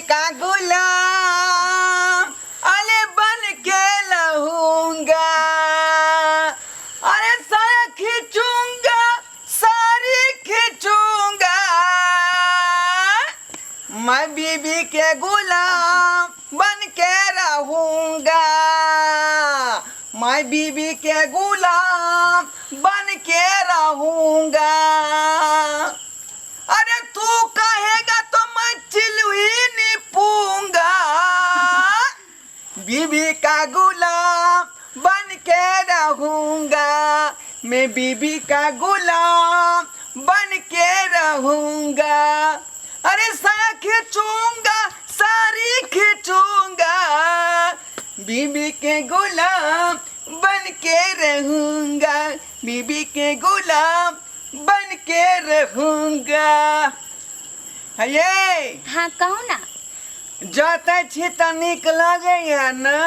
का गुलाम अरे बन के रहूंगा, अरे साया खींचूंगा सारी खींचूंगा, मैं बीबी के गुलाम बन के रहूंगा, मैं बीबी के गुलाम बन के रहूंगा। अरे तू कहेगा तो मैं चिलुही निपूंगा, बीबी का गुलाम बन के रहूंगा, मैं बीबी का गुलाम बन के रहूंगा। अरे साया खींचूंगा सारी खींचूंगा, बीबी के गुलाम बन के रहूंगा, बीबी के गुलाम बन के रहूंगा। ये हाँ, कहू ना। जतै छी तऽ नीक लगैया ने?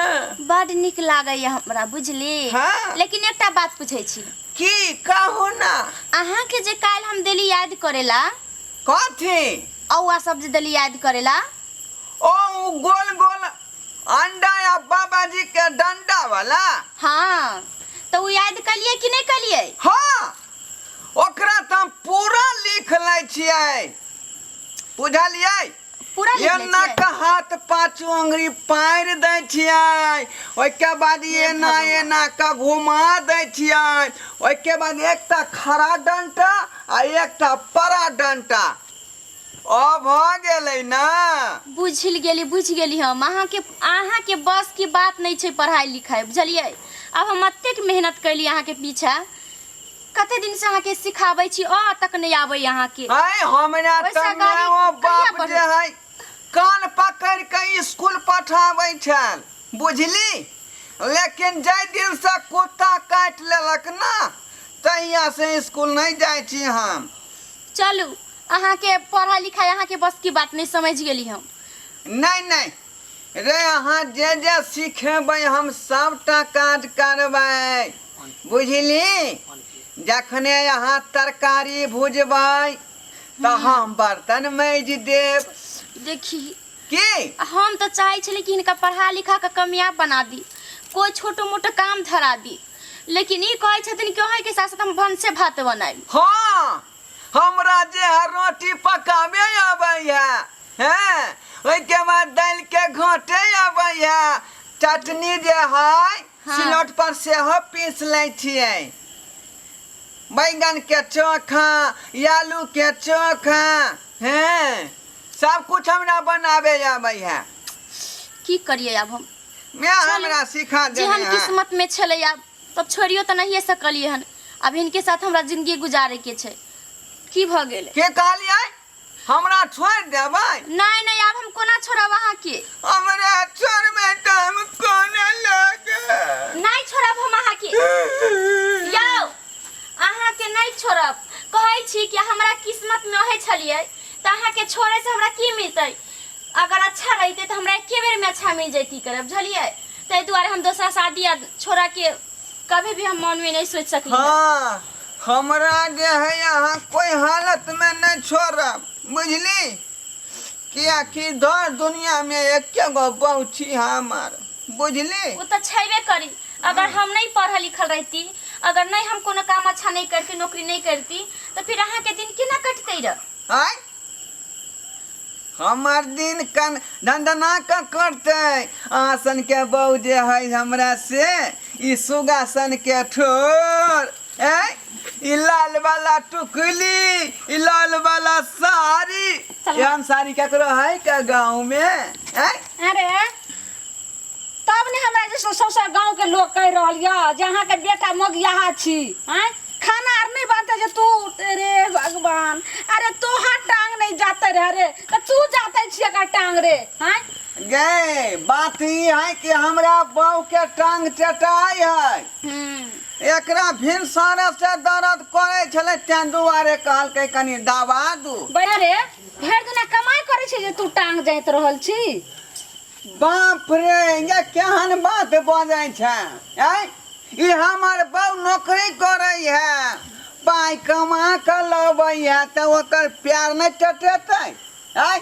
बड नीक लागैया हमरा, बुझली? हाँ। लेकिन एकटा बात पूछै छी। की? कहू ना। अहाँके जे काल्हि हम देली याद करेला। कथी? औआ सब जे देली याद करेला। ओ उ गोल गोल अंडा या बाबाजी के डंडा वाला? हाँ, तऽ उ याद कलियै कि नहि कलियै? हाँ, ओकरा तऽ हम पूरा लिख लै छियै, बुझलियै? पूरा लिख लै एना छियै? के हाथ पाँचो अंगुरी पारि दै छियै, ओहिके बाद एना एना के घुमा दै छियै, ओहिके बाद एकटा खड़ा डंटा आ एकटा परा डंटा ओ भऽ गेलै ने। बुझि गेली, बुझि गेली हम। अहाँके बस की बात नहि छै पढ़ाइ लिखाइ, बुझलियै? आब हम एतेक मेहनत कैली अहाँके पीछा, कते दिन से अहाँके सिखाबै छी, अ तक नहि आबै अहाँके। आय हमरा ओहिसँ तऽ गाड़ी माओ कहिया बाप जे बढ़त? है कान पकड़ि कऽ स्कूल पठाबै छल, बुझली? लेकिन जाहि दिनसँ कुत्ता काटि लेलक ने, तहियासँ स्कूल नहि जाइ छी हम। चलू, अहाँके पढ़ाइ लिखाइ अहाँके बस की बात नहि, समझि गेली हम। नहि नहि रे, अहाँ जे जे सिखेबै हम सबटा काज करबै, बुझली? जखने अहाँ तरकारी भुजबै तऽ हम बर्तन माजि देब। देखी। की? हम तऽ चाहै छली कि हिनका पढ़ा लिखा कऽ कामयाब बना दी, कोइ छोटो मोटो काम धरा दी, लेकिन ई कहै छथिन कि अहाँके साथ साथ हम भनसे भात बनायब। हाँ, हमरा जे है रोटी पकाबे अबैया हैं, ओहिके बाद दालि के घोटे अबैया, चटनी जे है सिलौट पर सेहो पीस लै छियै, बैगन के चोखा, आलू के चोखा, हैं, सब कुछ हमरा बनाबे आबै है। की करियै आब हम? मैं हमरा सिखा देने जेहन है। किस्मत में छलै आब तब छोड़ियो तऽ नहिए सकलियै हन। आब हिनके साथ हमरा जिंदगी गुजारे के छै। की भऽ गेलै? के कहलियै? हमरा छोड़ि देबै? नहि नहि, आब हम कोना छोड़ब अहाँके? हमरा छोड़बै तऽ हम कोना लागे। नहि छोड़ब हम अहाँके। यौ, अहाँके नहि छोड़ब। कहै छी कि हमरा किस्मत में रहै छलियै तऽ अहाँके छोड़े से हमरा की मिलतै? अगर अच्छा रहितै तऽ हमरा एके बेर में अच्छा मिल जैती करब, बुझलियै? ताहि दुआरे हम दोसरा शादी आ छोड़ा के कभी भी हम मन में नहीं सोच सकली। हाँ, हमरा जे है अहाँ कोई हालत में नहीं छोड़ब, बुझली? कियाकि दर दुनिया में एके गो बहु छी हमार, बुझली? वो तो छेबे करी। अगर हम नहीं पढ़ल लिखल रहती, अगर नहीं हम कोनो काम अच्छा नहीं करती, नौकरी नहीं करती, तो फिर अहाँ के दिन केना कटते रह? आय, हमर दिन कन धंधना के करतै। अहाँ सन के बहु जे है हमरा से ई सुगा सन के ठोर, ए ई लाल वाला टुकली, ई लाल वाला साड़ी, एहन साड़ी केकरो है का गाँव में? ए अरे, तब ने हमरा जे सौंसे गाँव के लोग कहि रहल यऽ जे अहाँके बेटा मोगियाहा छी। आँय, खाना आर नहि बनतै जे तू? रे भगवान, अरे तोहर टांग नहि जाते रहे रे, तऽ तू जाते छियै एकर टांग रे? आँय। गे, बात ई है कि हमरा बहू के टांग चटाई है। एकरा भिनसरे से दर्द करे छलै, तें दुआरे कहलकै कनि दबा दू। बड़ा रे, भरि दिना कमाइ करै छै जे तू टांग जाइत रहल छी? बाप रे, ये केहन बात बजै छै? आँय, ई हमर बहू नौकरी करै है, पाइ कमा कऽ लबै है, तऽ ओकर प्यार नहि टटेतै? आँय,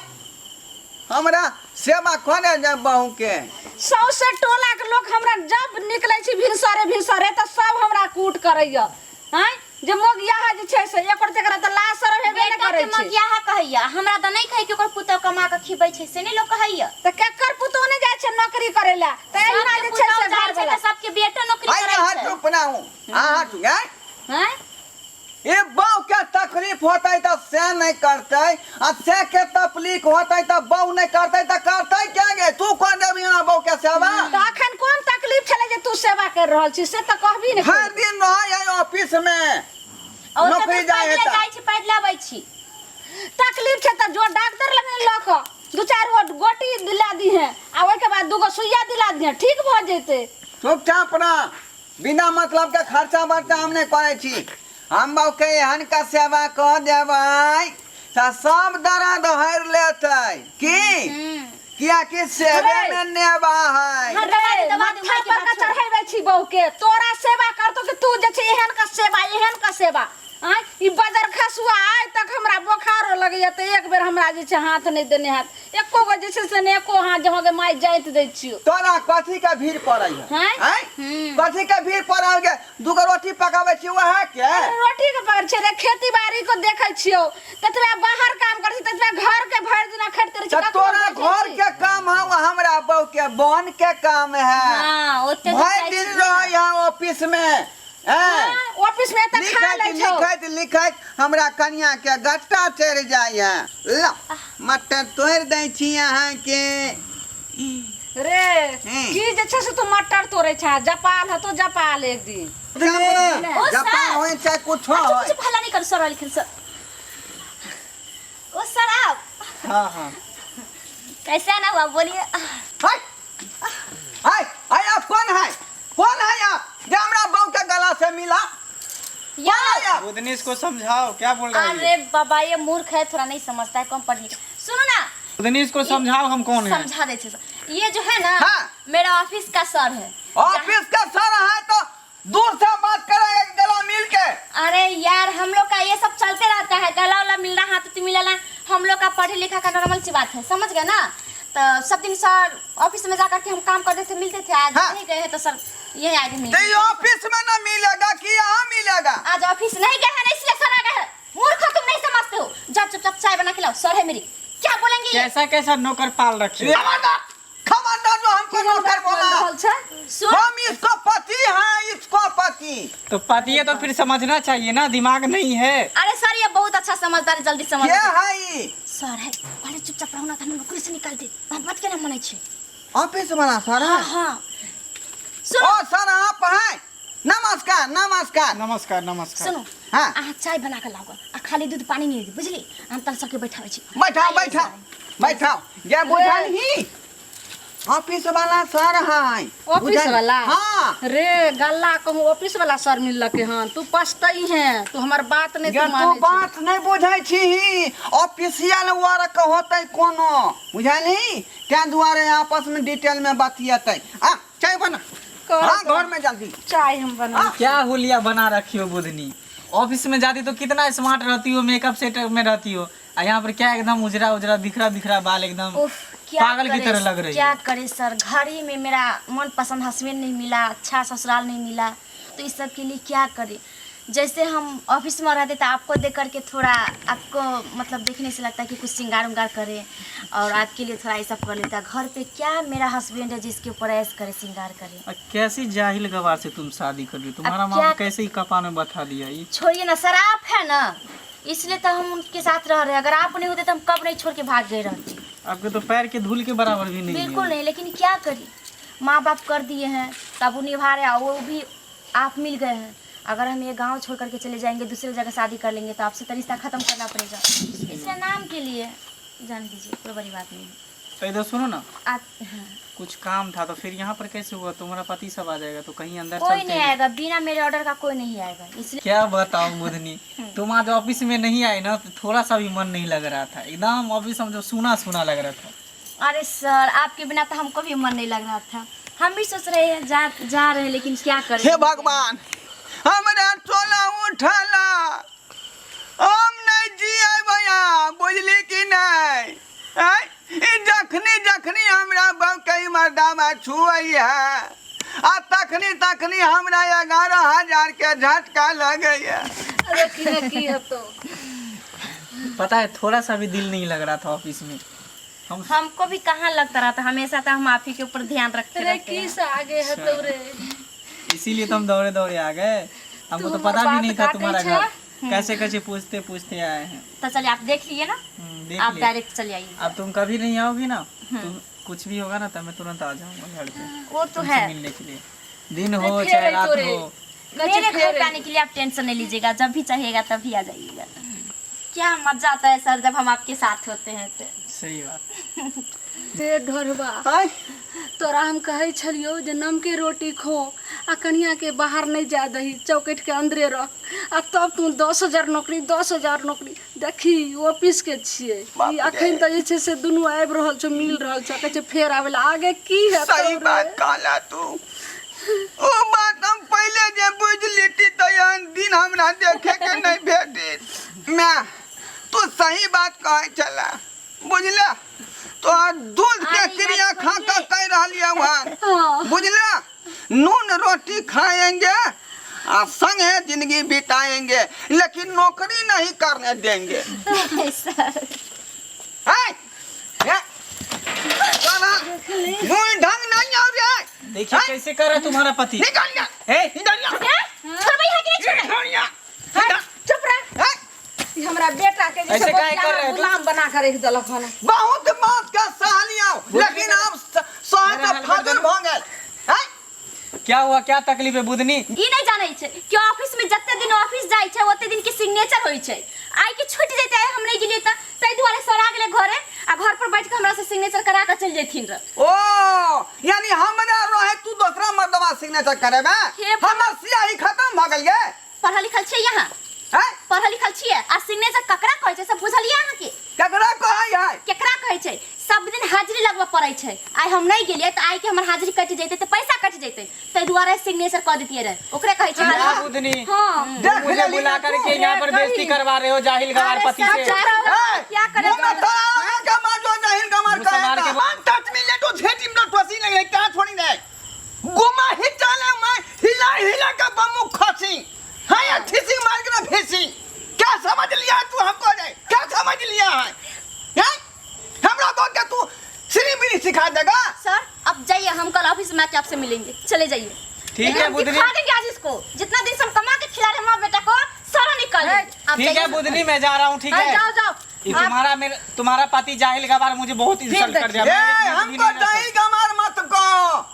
हमरा सेवा करे जाय बहू के। सौंसे टोला के लोग हमरा जब निकलै छी भिनसरे भिनसरे तऽ सब हमरा कूट करैया आँय जे मोगियाहा जे छै से एकर तेकरा तऽ लाज शरम हेबे नहि बेटा करै के छै। मगियाहा कहैया, हमरा तऽ नहि कहै कि ओकर पुतोह कमा कऽ खिबै छै, से नहि लोक कहैया। तऽ केकर पुतोह नहि जाइ छै नौकरी करै लए तऽ एहिना सबके जे छै पुतोह से जाइ घर छै वाला तऽ सबके बेटो नौकरी आइ करै अहाँ छै। चुप ना हूँ, अहाँ चुप आँय। आँय ई बहू के तकलीफ होतै तऽ से नहि करतै आ से के तकलीफ होतै तऽ बहू नहि करतै तऽ करतै के गे? तू कऽ देबही हमरा बहू के सेवा? तऽ अखन कोन तकलीफ छलै जे तू सेवा करि रहल छी से तऽ कहबी ने। भरि दिन रहै है ऑफिस में। और नौकरी जाइ है पैदले तऽ जाइ छी, पैदले अबै छी। तकलीफ छै तऽ जो डॉक्टर लग लऽ कऽ दू चारि गो गोटी दिला दीहे आ ओहिके बाद दूगो सुइया दिला दीहे, ठीक भऽ जेतै। चुपचाप रह, बिना मतलब के खर्चा बर्चा हम नहि करै छी। हम बहू के एहन का सेवा कऽ देबै तऽ सब दर्द हरि लेतै की, कियाकि सेवे में नेबा है। हाँ, दबा दे, दबा दे, माथा माय के पर बात का छोड़। चढ़ेबै छी बहू के, तोरा सेवा करतो कि तू जे छै एहन का सेवा, एहन का सेवा आँय। ई बजर खसुआ आइ तक हमरा बोखारो लगैया तऽ एक बेर हमरा जे छै हाथ नहि देने हैत, एको गो जे छै से ने एको हाथ जे गे माय जाइत दै छियौ। तोरा कथी के भीड़ पड़ै है? हैं? आँय? कथी के भीड़ पड़ल गे? दूगो रोटी पकाबै छी वएह के? रोटी के पकड़ छै रे, खेती बाड़ी को देखै छियौ ततबे बाहर काम करै छी ततबे घर के भरि दिना खटिते रहै छी। तऽ ककरो तोरा देखै घर छी? के काम है, हमरा बहू के बन के काम है। हाँ, ओते तऽ भरि जाइ दिन छी। रहै है ऑफिस में। हैं? हाँ, ऑफिस में तऽ खा लिखैत लै छौ। लिखैत लिखैत हमरा कनिया के गट्टा चढ़ि जाइए। ल मटर तोड़ि दै छी अहाँके। रे की जे छै से तू मटर तोड़ै छह, जपाल हतो जपाल एक दिन। ओ सर। जापान होय चाहे कुछो अच्छा, होय। कुछ भला नहीं कर सर लिखल सर। ओ सर आप हाँ हाँ कैसे आना हुआ बोलिए। हाय हाय हाय, आप कौन है? कौन है आप जे हमरा बहू के गला से मिला? यार आप बुधनी इसको समझाओ क्या बोल रहा है ये? अरे बाबा ये मूर्ख है, थोड़ा नहीं समझता है, कम पढ़ लिख। सुनो ना बुधनी इसको समझाओ हम कौन है। समझा दे छे सर। ये जो है ना हाँ। मेरा ऑफिस का सर है। ऑफिस का सर है तो दूर से बात करेगा गला मिल के। अरे यार हम लोग का ये सब चलते रहता है, गला उला मिलना हाथ उत मिलना हम लोग का पढ़े लिखा का नॉर्मल सी बात है, समझ गए ना। तो सब दिन सर ऑफिस में जाकर के हम काम करते थे, मिलते थे। आज हाँ। नहीं गए हैं तो सर यही आगे मिल तो ये ऑफिस में ना मिलेगा कि यहाँ मिलेगा? आज ऑफिस नहीं गए हैं ना इसलिए सर आ गए हैं। मूर्ख हो तुम, नहीं समझते हो। जाओ चुपचाप चाय बना के लाओ, सर है मेरी। क्या बोलेंगे ये? कैसा कैसा नौकर पाल रखे हो? खबरदार खबरदार जो हमको नौकर बोल बोला। रहल छै। सुन हम इसको पति हैं, इसको पति। तो पति है तो फिर समझना चाहिए ना, दिमाग नहीं है। अरे सर ये बहुत अच्छा समझदार है, जल्दी समझ के है ई? सर है, पहले चुपचाप रहो ना तो हम नौकरी से निकाल दे। हम बात केना मनै छै? ऑफिस वाला सर है? हाँ हाँ सुनो। ओ सर आप हैं, नमस्कार नमस्कार। नमस्कार नमस्कार। सुनो हाँ। अहाँ चाय बना के लाओ आ खाली दूध पानी नहीं दी, बुझली? हम तल सबके बैठाबै छी। बैठाओ बैठाओ बैठाओ। ये बुझल ही ऑफिस वाला सर है। ऑफिस बुझल? वाला? हाँ। रे गल्ला कहूँ ऑफिस वाला सर मिललके हन, तू पछतई है, तू हमर बात नहीं ये तू तू मानै छी। बात नहीं बुझै छी, ऑफिशियल वर्क होतै कोनो, बुझलही? तें दुआरे आपस में डिटेल में बतियेतै। आ चाय बना। कर हाँ तो। घर में जल्दी चाय हम बना। क्या हुलिया बना रखी हो बुधनी, ऑफिस में जाती तो कितना स्मार्ट रहती हो, मेकअप सेटअप में रहती हो, और यहाँ पर क्या एकदम उजरा उजरा बिखरा बिखरा बाल एकदम उफ, क्या पागल की करे- तरह लग रही क्या है। करे सर, घर ही में मेरा मनपसंद हस्बैंड नहीं मिला, अच्छा ससुराल नहीं मिला, तो इस सब के लिए क्या करे। जैसे हम ऑफिस में रहते तो आपको देख करके थोड़ा आपको मतलब देखने से लगता है कि कुछ श्रृंगार उंगार करे और आपके लिए थोड़ा ये सब कर लेता। घर पे क्या मेरा हस्बैंड है जिसके ऊपर ऐश करे श्रृंगार करे। और कैसी जाहिल गवार से तुम शादी कर रही हो, तुम्हारा अब माँ क्या बाप कैसे ही कपान में बैठा दिया ये। छोड़िए ना सर, आप है ना इसलिए तो हम उनके साथ रह रहे हैं, अगर आप नहीं होते तो हम कब नहीं छोड़ के भाग गए रहते। आपके तो पैर के धूल के बराबर भी नहीं बिल्कुल है। नहीं, लेकिन क्या करें, माँ बाप कर दिए हैं तब वो निभा रहे हैं, और वो भी आप मिल गए हैं। अगर हम ये गांव छोड़ करके चले जाएंगे, दूसरे जगह शादी कर लेंगे तो आपसे तो रिश्ता खत्म करना पड़ेगा। इसलिए नाम के लिए जान दीजिए, कोई बड़ी बात नहीं है। तो इधर सुनो ना, आप हाँ। कुछ काम था तो फिर यहाँ पर कैसे हुआ? तुम्हारा पति सब आ जाएगा तो कहीं अंदर कोई चलते नहीं हैं। आएगा, बिना मेरे ऑर्डर का कोई नहीं आएगा, इसलिए। क्या बताऊं बुधनी, तुम आज ऑफिस में नहीं आई ना तो थोड़ा सा भी मन नहीं लग रहा था, एकदम ऑफिस समझो सूना सूना लग रहा था। अरे सर आपके बिना तो हमको भी मन नहीं लग रहा था, हम भी सोच रहे हैं जा जा रहे हैं, लेकिन क्या करें। हे भगवान, हमरा टोला उठला, हम नहीं जिए भैया, बुझली कि नहीं? आँय? ई जखन जखनी जखनी हमरा बहू के ई मर्दावा छुअैया आ तखनी तखनी हमरा 11,000 के झटका लगैया। अरे की ने की हेतौ। पता है थोड़ा सा भी दिल नहीं लग रहा था ऑफिस में। हम हमको भी कहाँ लगता रहा था, हमेशा तो हम आप ही के ऊपर ध्यान रखते रे रहते की हैं। से आगे हेतौ रे। इसीलिए तो हम दौड़े दौड़े आ गए, हमको तू तो पता हमर भी नहीं बात था काटै तुम्हारा छे? घर। कैसे कैसे पूछते पूछते आए हैं। तो चलिए आप देख लिए ना, देख आप लिए। डायरेक्ट चले आइए। अब तुम कभी नहीं आओगी ना, तुम कुछ भी होगा ना तब मैं तुरंत आ जाऊंगा घर पे वो तो तुमसे है। मिलने के लिए, दिन हो फेर चाहे अइतो रात रे। हो। मेरे घर पे आने के लिए आप टेंशन नहीं लीजिएगा, जब भी चाहिएगा तभी आ जाइएगा। क्या मजा आता है सर जब हम आपके साथ होते हैं तो। सही बात। रे ढोरबा, आय, तोरा हम कहै छलियौ जे नमके रोटी खो आ कनिया के बाहर नहीं जा दही, चौकट के अंदरे रख, आ तब तू 10,000 नौकरी 10,000 नौकरी। देखी ऑफिस के छियै बाप ई रे। अखन तऽ जे छै से दुनू आबि रहल छौ, मिल रहल छौ, कहै छै फेर आबै लए, आगे की हेतौ सही रे? बात कहला तू। ओ बात हम पहले जे बुझ लेती तो एहन दिन हमरा देखे के नहीं भेटित। मैं तू सही बात कहै छला, बुझला? तो दूध के अरे क्रिया यार, खा के छोड़िए। कह रहलियै वहाँ, हाँ। बुझला? नून रोटी खाएंगे आ संगे जिंदगी बिताएंगे, लेकिन नौकरी नहीं करने देंगे। सर है? है? साला, मुंह ढंग नहीं आ रहा है। देखिए हैं? कैसे कर रहा है तुम्हारा पति। निकल जा, ए, निकल जा, छोड़बै है कि नहीं छोड़बै? निकल जा। हट, चुप रह। हैं? ई हमरा बेटा के जे ऐसे छै काहे कर रहे हो तू? गुलाम बना के रख देलक हन। बहुत बात का सहलिया, लेकिन आप सह मेरा तो हाल फाजुल बदल- भ गेल। हैं? क्या हुआ, क्या तकलीफ है बुधनी? ई नहीं जानै छै कि ऑफिस में जते दिन ऑफिस जाइ छै ओते दिन के सिग्नेचर होइ छै। आइ के छुटि जेतै, आइ हम नहि गेलियै तऽ ताहि दुआरे सर आ गेलै घरे आ घर पर बैठ के हमरा से सिग्नेचर करा के चलि जेथिन र। ओ यानी हमरा रहे तू दोसरा मर्दवा सिग्नेचर करेबे? हे भगवान। हमर सियाही खत्म भ गेल गे। पढ़ल लिखल छियै यहाँ? हैं? पढ़ल लिखल छियै आ सिग्नेचर ककरा कहै छै से बुझलियै अहाँके? केकरा कहै है? केकरा कहै छै? सब दिन हाजिरी लगबऽ पड़ै छै। आइ हम नहि गेलियै तऽ आइ के हमर हाजिरी कटि जैतै तऽ पैसा कटि जैतै, ताहि दुआरे सिग्नेचर कऽ दितियै रहे, ओकरे कहै छै क्या हाजिरी। बुधनी? हाँ। देख मुझे लेली बुला ना करके तू। यहाँ पर बेइज्जती करवा रहे हो जाहिल गवार अरे पति सब से। जाहिल गवार ए, क्या करे मुंह में तोरा लगा के मार जो जाहिल गवार मुंह से मार कहेगा। के हम टच मिले तो झेटी में टोसी नहीं है, क्या छोड़ी नहीं। गुमा ही चले मैं हिला हिला के बमु खसी। हाँ या ठीसी मार के ना भेसी। क्या समझ लिया है तू हमको रे? क्या समझ लिया है? हैं? हमरा बोल के तू श्री बिरी सिखा देगा? सर अब जाइए, हम कल ऑफिस में आके आपसे मिलेंगे, चले जाइए। ठीक है लेकिन हम बुधनी। दिखा देंगे आज इसको, जितना दिन से हम कमा के खिला रहे माँ बेटा को सारा निकाल देंगे। आप ठीक है जाइए। बुधनी, मैं जा रहा हूँ, ठीक अरे है? जाओ जाओ। ये तुम्हारा मेरे तुम्हारा पति जाहिल गवार मुझे बहुत इंसल्ट कर दिया। ए, मैं एक मिनट भी हमको नहीं रह जाहिल गवार मत कहो।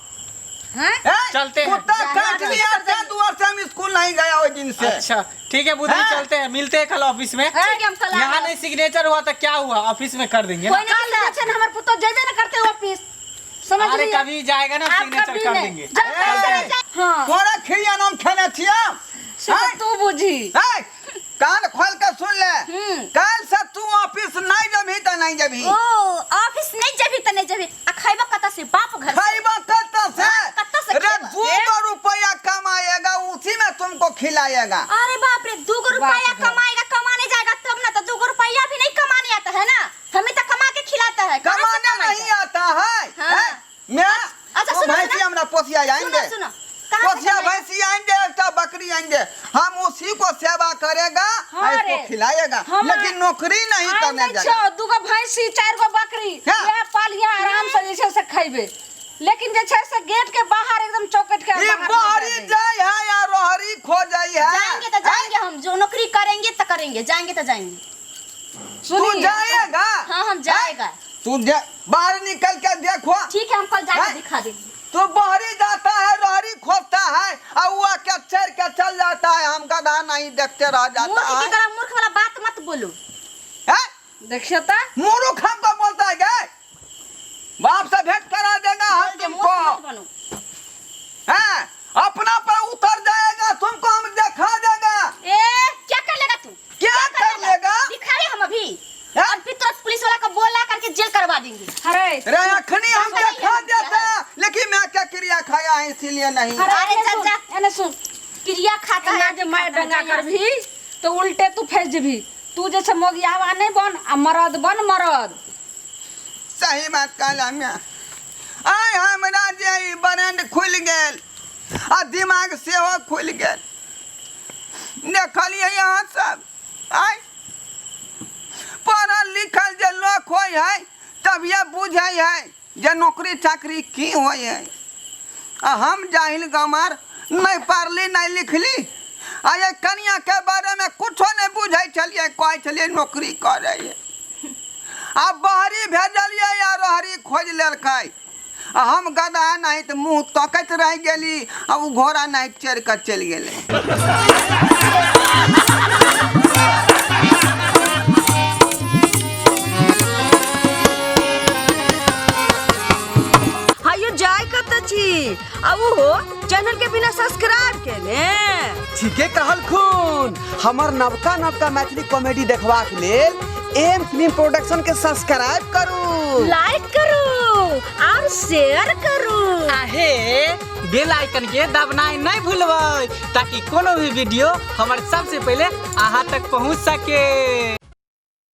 हैं? ए, चलते हैं। कुत्ता काट लिया क्या दुआर से, हम स्कूल नहीं गया वो दिन से। अच्छा ठीक है बुधनी, हाँ। चलते हैं, मिलते हैं कल ऑफिस में। ठीक है, हम कल आ यहाँ रहे नहीं सिग्नेचर हुआ तो क्या हुआ, ऑफिस में कर देंगे ना। कोई कल नहीं जे छै ने हमर पुतोह जेबे ने करतै ऑफिस, समझ अरे लिअ। कभी जाएगा ना आब सिग्नेचर कभी कर नहि। देंगे। जा, ए, हाँ। तोरा खिरिया नाम खेने छियै? से तऽ तू बुझी। ए, कान खोल के सुन ले, कल से तू ऑफिस नहीं जबही तो नहीं जबही। ओ ऑफिस नहीं जेबही त नहीं जेबही, आ खैबा कतऽ से? बाप घर से। खैबा कतऽ से? हाँ, कतऽ से रे खैबा? 2 रुपया कमाएगा उसी में तुमको खिलाएगा। अरे बाप रे, 2 रुपया बाप रे। कमाएगा, कमाने जाएगा तब ना, तो 2 रुपया भी नहीं कमाने आता है ना, हमें तो कमा के खिलाता है, कहाँ से कमाने कमाएगा? नहीं आता है। हाँ। हैं? मैं अच्छा, वो सुनो, भैंसी सुनो। हमरा पोसिया आएंगे। सुनो, सुनो। कहाँ से पोसिया कमाएगा? भैंसी आएंगे, एक बकरी आएंगे, हम उसी को सेवा करेगा, हाँ इसको रे। खिलाएगा, हम लेकिन नौकरी नहीं आइ करने नहि जाएगा। छौ, 2 भैंसी 4 बकरी हाँ। वएह पालिया आराम से जे छै से खैबे, लेकिन जे छै से गेट के बाहर एकदम चौखट के ये बाहर नहि बहरी जाय दै। जाय है या रोहरी खो जाय है। जाएंगे तो जाएंगे, हम जो नौकरी करेंगे तो करेंगे, जाएंगे तो जाएंगे। तू सुनी जाएगा? हाँ हम जाएगा। तू बाहर निकल के देखो। ठीक है, हम कल जाके हैं? दिखा देंगे। तू बहरी जाता है, रोहरी खोजता है और वो के चढ़ के चल जाता है, हम गधा नहीं देखते रह जाता मूर्ख की है। तरह मूर्ख वाला बात मत बोलो। हैं? देखियो तो मूर्ख हमको बोलता है गए, बाप से भेंट करा देगा हम बोल दे, तुमको। मूर्ख मत बनो। हैं? अपना पर उतर जाएगा, तुमको हम दिखा देगा। ए क्या कर लेगा तू? क्या कर लेगा? दिखा रहे हम अभी, हैं? और फिर तुरंत पुलिस वाला को बोला करके जेल करवा देंगे। अरे रे अखनी हम पता नहीं दिखा हम क्या देता, लेकिन मैं क्या क्रिया खाया है इसीलिए नहीं। अरे अरे एने जा, सुन, जा। एने सुन, क्रिया खाता एना है जे मार खाता है, डंगा जा यहाँ कर भी तो उल्टे तू फंस जेबी। तू जैसे मोगियावा नहीं बन आ मरद बन, मरद। सही बात कहला मैं। आइ हमरा जे ई ब्रांड खुलि गेल आ दिमाग सेहो खुलि गेल। देखलियै अहाँ सब आइ पढ़ल लिखल जे लोक होइ है तभिए बुझै है जे नौकरी चाकरी की होइ है। आ हम जाहिल गमार नहि पढ़ली नहि लिखली आ ये कनियाके बारेमे कुछो नहि बुझै छलियै, कहै छलियै नौकरी करै है। आ बहरी भेजलियै आ रहरी खोजि लेलकै आ हम गदहा नहीं तऽ मुँह तकैत रहि गेली आ ओ घोड़ा नहीं चढ़ि कऽ चलि गेलै। हायो जाय कत छी आ उहो चैनल के बिना सब्सक्राइब केने। ठीके कहलखुन, हमर नवका नवका मैथिली कॉमेडी देखबाक लेल एम फिल्म प्रोडक्शन के सब्सक्राइब करू, लाइक करू और शेयर करू। आहे बेल आइकन के दबनाइ नहीं भूलबै ताकि कोनो भी वीडियो हमर सबसे पहले अहाँ तक पहुँच सके।